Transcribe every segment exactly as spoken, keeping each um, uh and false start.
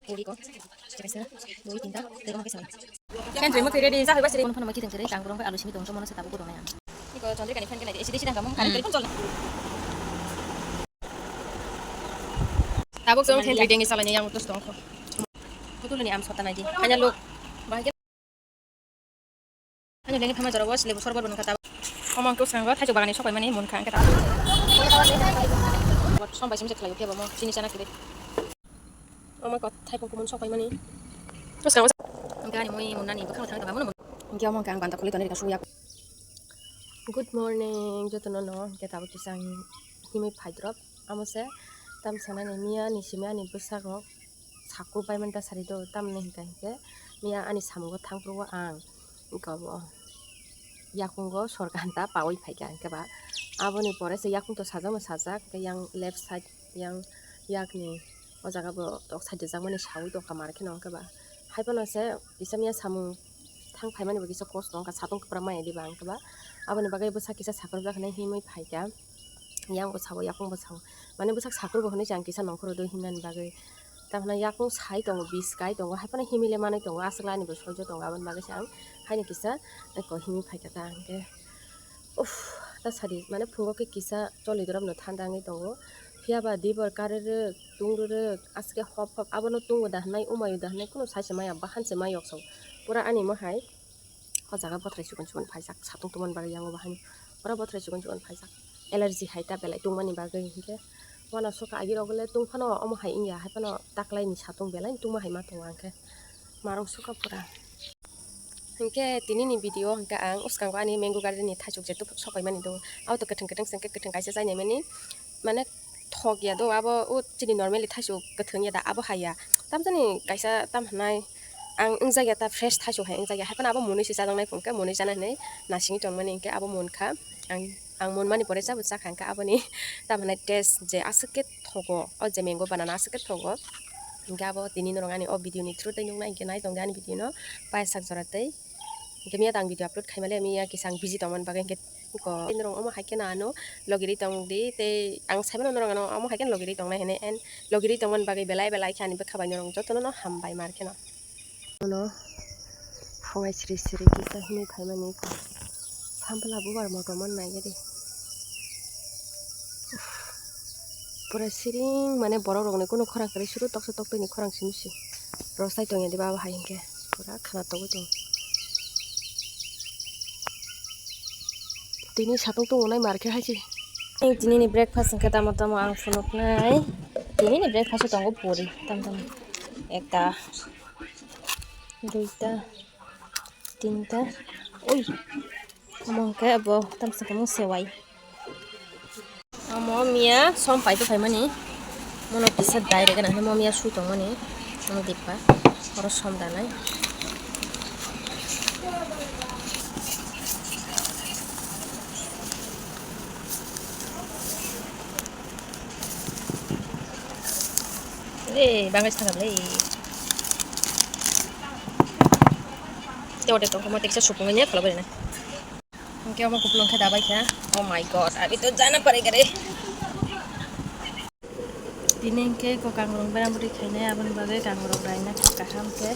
Uri ko. Kaisa, dui, tinta, tei omo kaisa. Kan joi mo kiri di, sa hoi ba siri. Kono phano ma kiri kiri, kang kurang alu simi tong, tomo no sa tabuk kurang ya. Iko chondri kani fan kani, isi disi dang kamu, kani kiri phone chol. Tabuk song fan reading isa lani yang utus tong ko. Betul ni am sota naji. Hanya lo. Bahaya. Ani lengni phama jorao lebu sorbot bo nungkha tabuk. Omo wngkhe swkango thaichuk bagani sokoimani munkha wngkhe tabuk. Som bai simi se khlaiyo khe bo mo chini chana kiri. Omo ko thaipung kumun sokoimani. Swkango wngkhe ani mui munnani bwkhano thangwi tongkha, muno mun. Wngkhe omo wngkhe ang banta khulwi tonwi rwkha suya. Good morning jotono no, wngkhe tabuk kisa ang himwi phaidrop. Amo se tam sanani miya ni simi ani bwsarok. Sakur bai mani ta sari do, tamni hwnkha hinkhe miya ani samungo thangphuru o ang, wngkha bo yakungo sorkar ta pawi phaikha, hinkhe ba aboni pore se yakung to sajak ma sajak, hinkhe yang left side yang yakni o jaga bo tok side rijak mani sawi tongkha mar kheno, hinkhe ba hai phano se kisa miya samung thang phaimani bo kisa kosto wngkha, satung kwbra maya diba, hinkhe ba aboni bagwi bwsa kisa sakrubjak hinwi himwi phaikha. Yang bo sao, yakung bo sao. Mane bwsak sakur bo hinwi se ang kisa nongkhoro do himnani bagwi. Tamhwnai yakung sai tongo, bis kai tongo, hai phano himile manwi tongo, aswk ani bo soijo tongo, aboni bagwi se ang haino kisa eko himwi phaikha ta hwnkhe. Uff, ta sadi, mane phungo khe kisa choli dorop no thanda wngwi tongo. Phiya ba dibor kari rwk, tung rwk, aswk khe hop hop, abono tungo da hwnwi, umaio da hwnwi, kunu sai se maya, bahan se mai yok sao. Pura ani mo hai. O jaga bothrai chikon chikon phaijak, satung tongmani bagwi yango bahai. Oro bothrai chikon chikon phaijak. Allergy hai ta belai tongmani bagwi hinkhe. Uanasukha agirok le tong phano omo hai wngya, hai phano taklaini satung belai tongma hai ma tongo hinkhe. Marok sukha pura. Hinkhe tinini video hinkhe ang uskango ani mango garden ni thaichuk jeto sokoimani do. Abo to kwthwng kwthwng se hinkhe kwthwng kaisa chainaimani. Mane thok ya do, abo o chini normally thaichuk kwthwng ya da, abo hai ya. Tamjani kaisa tam hwnai ang wngjakya ta fresh thaichuk hai wngjakya, hai phano abo mwnwi se chajaknai phungkhe mwnwi chana hinwi nasingwi tongmani hinkhe abo munkha. Ang, ang munmani pore chabo chakha hinkhe aboni tam hwnai taste je aswk khe thogo, o je mango banana aswk khe thogo. Hinkhe abo tini norok ani o video ni through tei nuknai hinkhe nai tongdi ani video no paisa jora tei. Hinkhe miya tang video upload khaimale miya kisa ang busy tongmani bagwi hinkhe ko norok omo hai kheno ano logirwi tongdi tei ang saimano norok ano omo hai kheno logirwi tongnai hinwi and logirwi tongmani bagwi belai belai khe ani bwkha bai norok jotono no hambai mar kheno. Ano phungai sri sri kisa hinwi phaimani ko sampla bubar motom nai gede. Pura siring mane borok rokni kunu khorang kwrwi suru toksa toktwini khorang simi si rosai tongya diba abo hai hinkhe pura khana togwi tongo. Tini satung tongo nai mar khe hai se. Ang tinini breakfast hinkhe tamo tamo ang phunuknai. Tinini breakfast o tongo puri tamo tamo ekta duita tinta oi. Omo hwnkhe abo tamsa khe mung sewai. Omo miya som pai phaimani. Mono kisa direct gana hinwi mo miya sui tongmani. Mono dikpa. Oro som danai. Eh, bangai sangam le. Teo de tong mo teksa supung nya khala bari na. Hingke omo kupulung khe dabai kha. Oh my God, abhi to jana padega re. Tini hingke ko kangrong bera buri khainai, aboni bagwi kangrong raina kha kaham khe.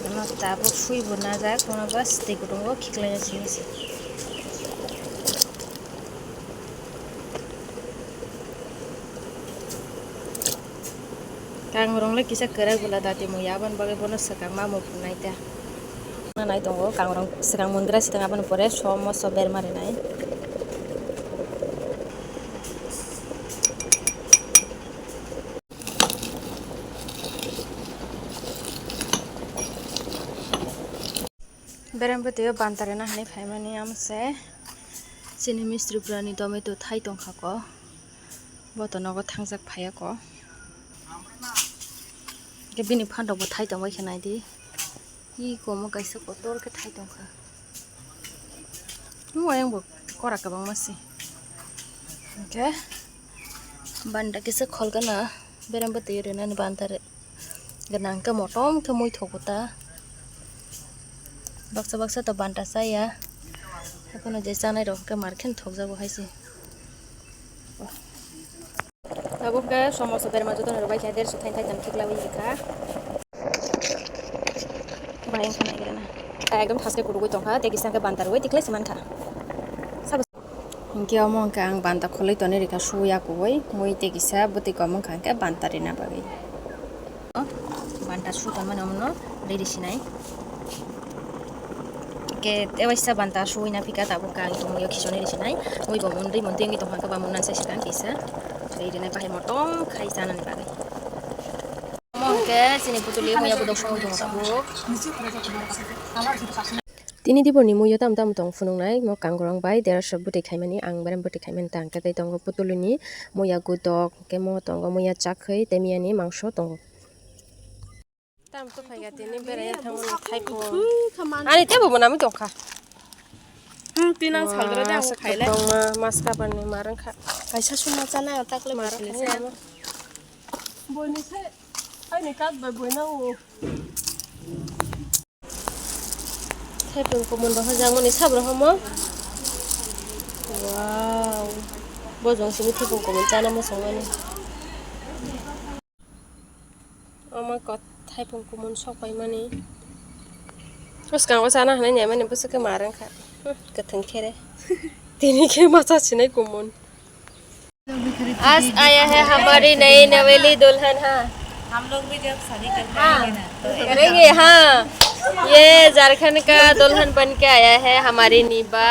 Ano tabuk sui bo najak, kono bas tei kutung o khiklai ya sini se. Kangrong le kisa kwrak bwla dati mui aboni bagwi bono swkang ma muk nai ta. Nai tongo kangrong swkang mungra swkang aboni pore som moso berma rinai. Berem bwtwi o bantare na hinwi phaimani amse chini mistri pura ni tomato thai tongkha ko. Bo to nogo thangjak phaiya ko. Hingke bini phan rok bo thai tongbai khe naidi. Iko omo kaisa kotor khe thai tongkha. Mo ayang bo kora kwbangma se. Hingke banda kisa kholgana berem bwtwi rwnani bantare. Gwnang khe motom khe mui thogo ta. Baksa baksa to banta chaya. Haphano je chanai rok khe mar khe thokjago hai se. Tabuk khe somoso berma joto ni rwbai khe derso thain thaitam khiklawi kha. Ekdom thaske kurugwi tongkha, tei kisa hwnkhe banta rwui tikhlai se mankha. Sabo. Hinkhe omo hwnkhe ang banta khwlwi tonwi rikha, suya kuwi mui tei kisa bwtwi kom wngkha hwnkhe banta rina bagwi. Banta su tonmani omono riri sinai. Ke tewaisa banta suwi na phika tabuk ang tongmio khisoni riri sinai. Mui bo mun ri mun tengwi tongkha hwnkhe ba mun nansai sikang kisa. Riri nai bahai motong khai chanani bagwi. Omo hwnkhe chini putuli muya bodok songwi tongo tabuk. Tini diborni muiyo tamo tamo tong phunuknai, mo kangrong bai derasok bwtwi khaimani, ang berem bwtwi khaimani ta hwnkhe tei tongo putulini muya gudok, hwnkhe mo tongo muya chakhwi tei miyani mangso tongo. Tamo to phaiga tini beraiya thangmani thaiphung. Ani tebo bo nami tongkha. Hmm, tinang saldra de ang aswk khailai. Tongma mas kabarni marwng kha. Kaisa suma chana takle marwng kha. Boini se, aini kat bai boina o. Thaiphung kumun rok hwnjakmani sabo rok omo. Wow. Bojong simi thaiphung kumun chana muchungmani. Omo kot thaiphung kumun sok paimani. Bwskango chana hinwi naimani bwswk khe marwng kha. Hmm, kwthwng khere. Tini khe ma chasinai kumun. आज आया है हमारी नई नवेली दुल्हन, हाँ। हम लोग भी जब शादी करके हाँ। आएंगे ना, तो करेंगे, हाँ। ये झारखंड का दुल्हन बन के आया है हमारी नीबा।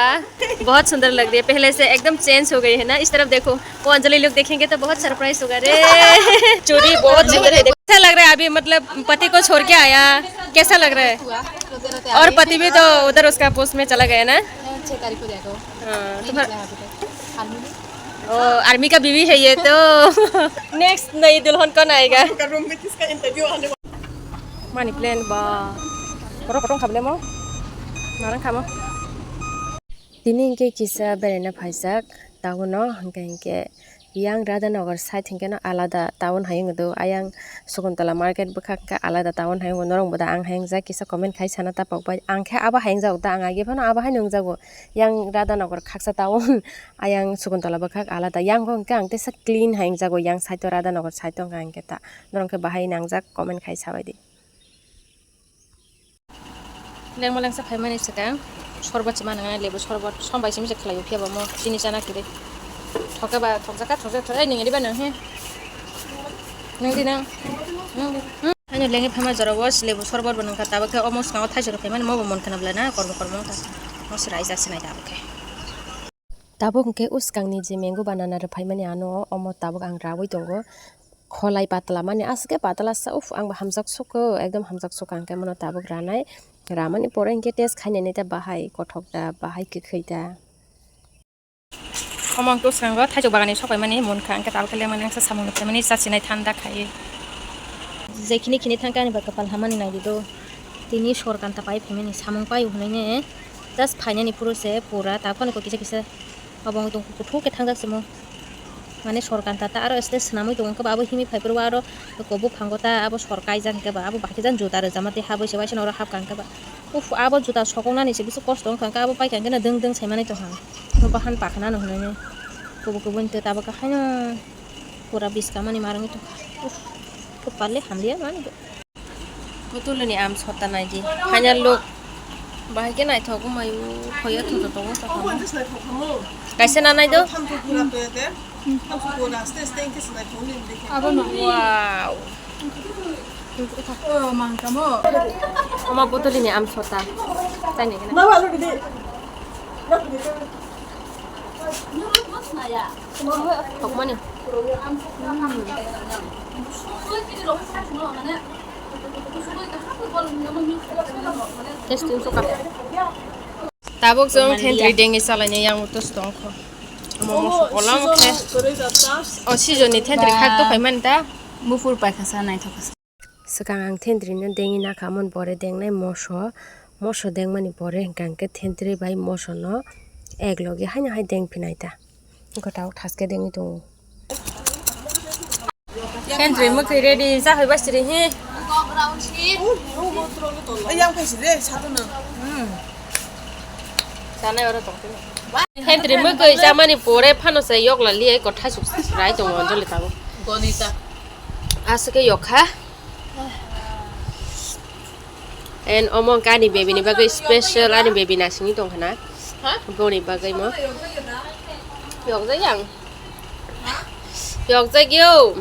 बहुत सुंदर लग रही है, पहले से एकदम चेंज हो गई है ना। इस तरफ देखो, वो अंजलि लोग देखेंगे तो बहुत सरप्राइज होगा रे। चूड़ी बहुत सुंदर है, देखो। कैसा लग रहा है अभी, मतलब पति को छोड़ के आया, कैसा लग रहा है? और पति भी तो उधर उसका पोस्ट में चला गया ना। छह तारीख को जाएगा वो। हाँ, तो फिर ओ, आर्मी का बीवी है ये तो। नेक्स्ट नई दुल्हन कौन आएगा? Money plan ba. Kotor kotor khablai mo. Marang khamo. Tini hwnkhe kisa beraina phaijak town o, hwnkhe hwnkhe yang Radhanagar side hwnkhe no alada town hai wngdo. Ayang Sukuntala market bwkha hwnkhe alada town hai wngo. Norok bo da ang hai wngjak kisa comment khai sana ta pokbai. Ang khe abo hai wngjak da, ang age phano abo hai wngjak o. Yang Radhanagar khaksa town, ayang Sukuntala bwkhak alada. Yang hwnkhe ang tesa clean hai wngjago, yang side o Radhanagar side o hwnkha hwnkhe ta. Norok khe bahai nangjak comment khai sabai di. Lengma lengsa phaimani swkang sorbot se manwi lebu sorbot sombai simi se khlai o phiya bo mo chini chana kiri. Thoke ba thokjak kha thokjak thok ai nini ba nang he. Nang di nang. Nang di. Hmm. Haino lengwi phaima jorao lebu sorbot bo nungkha, tabuk khe omo swkango thaisok rw phaimani, mo bo mon khna bwlai na, kormo kormo wngkha. Mo swrai jak sinai tabuk khe. Tabuk hwnkhe uskangni je mango banana rw phaimani ano, omo tabuk ang raui tongo. Kholai patla mani aswk khe patla sa, uff, ang bo hamjak sukho, ekdom hamjak sukha hwnkhe mono tabuk ranai. Ramani pore hwnkhe test khainani ta bahai kothok da, bahai kwkhwi da. Omo ang tuskango thaijok bagani sokaimani munkha, hwnkhe tabuk khe lemon wngsa samung nukhaimani chasinai thanda khai. Je khini khini thangkhe ani bai kwpal hamani naidi do. Tini sor kanta pai phaimani samung pai hwnwi ne just phainani phuru se pura ta phano kisa kisa obo wng tong kuthuk khe thangjak simo. Mane sor kanta ta aro sle swnamwi tongo khe ba abo himwi phai phuru aro kobuk phango ta abo sor kaijak hwnkhe ba abo bahai khe jang juta rwjama tei habwi se waisa oro hapkha hwnkhe ba. Uff, abo juta sokoknani se bisi kosto wngkha, hwnkhe abo paikha hwnkhe no dwng dwng saimani tongkha. Bahan pakhnano hwnwi. Kubui kubui tei tabuk haino pura biskamani marwngwi tongkha. Uff, kwpal le hamliya mani bo. Putulini am sota naidi. Final look. Bahai khe naithok wngmai o, khoyo thoto tongo tongkha. Kaisa na naido. Wow. Oma botolini am sota. Tani kena. Thokmani. Testing soka. Tabuk jong thentri dengwi chalaini yang utus tongkho. Omo moso kolam khe. O season ni thentri khak to phaimani ta. Bufur paikha sa naithok kha. Swkang ang thentrino dengwi nakha, amoni pore dengnai moso. Moso dengmani pore hwnkha hwnkhe thentri bai mosono eklogi haino hai dengphinai ta. Gotao thaske dengwi tongo. Thentri mwkhwi ready, chahai bai siri hi. Yang phaisi re, sato na. Hmm. Sanai oro tongtwi. Thentri mwkhwi chamani pore phano se yokla liya, eko thaichuk rai tongo Anjali tabuk. Gonita. Aswk khe yokha. And omo wngkha ani baby ni bagwi special, ani baby nasingwi tongkha na. Ha? Boni bagwi mo. Yokjak yang. Yokjak yo.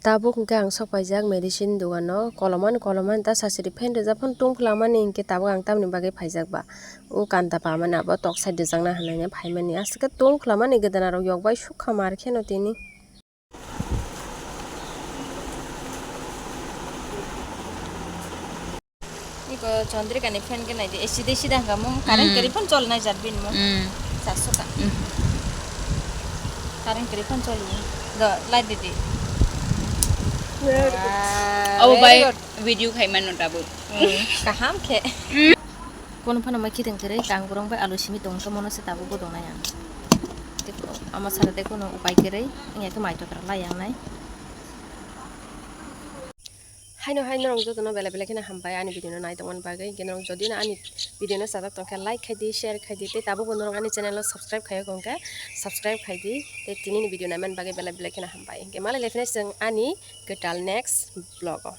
Tabuk hwnkhe ang sok paijak medicine dogano, kolomani kolomani ta sasiri fan rijak phano tungphla mani hinkhe tabuk ang tamni bagwi phaijak ba. O kanta pamani abo tok side rijakna hinwi phaimani aswk khe tungphla mani gwdana rok yokbai sukha mar kheno tini. Iko Chandrika ni fan ke nai di, A C de sida hangka mum, current Hmm. kari pon chol nai jat bin mum. Hmm. Sasu ka. Hmm. Current kari pon chol ni. Do, light di di. Very good. Wow, Oh, very by good. Video khai mano tabuk. Hmm, kaham khe. Kono phano mai khiteng kere kang borong bai alu simi tong khe mono se tabuk bo dong nai ang. Ama sara de kono upai kere, ang ya khe mai tokra lai yang nai. Haino hai norok jotono belai belai kheno hambai ani video no nai tongmani bagwi. Hinkhe norok jodi no ani video no chajak tongkhe like khai di, share khai di, tei tabukbo norok ani channel o subscribe khai wngkha, subscribe khai di, tei tini ni video naimani bagwi belai belai kheno hambai. Hinkhe malai lai phino chwng ani kwtal next vlog o.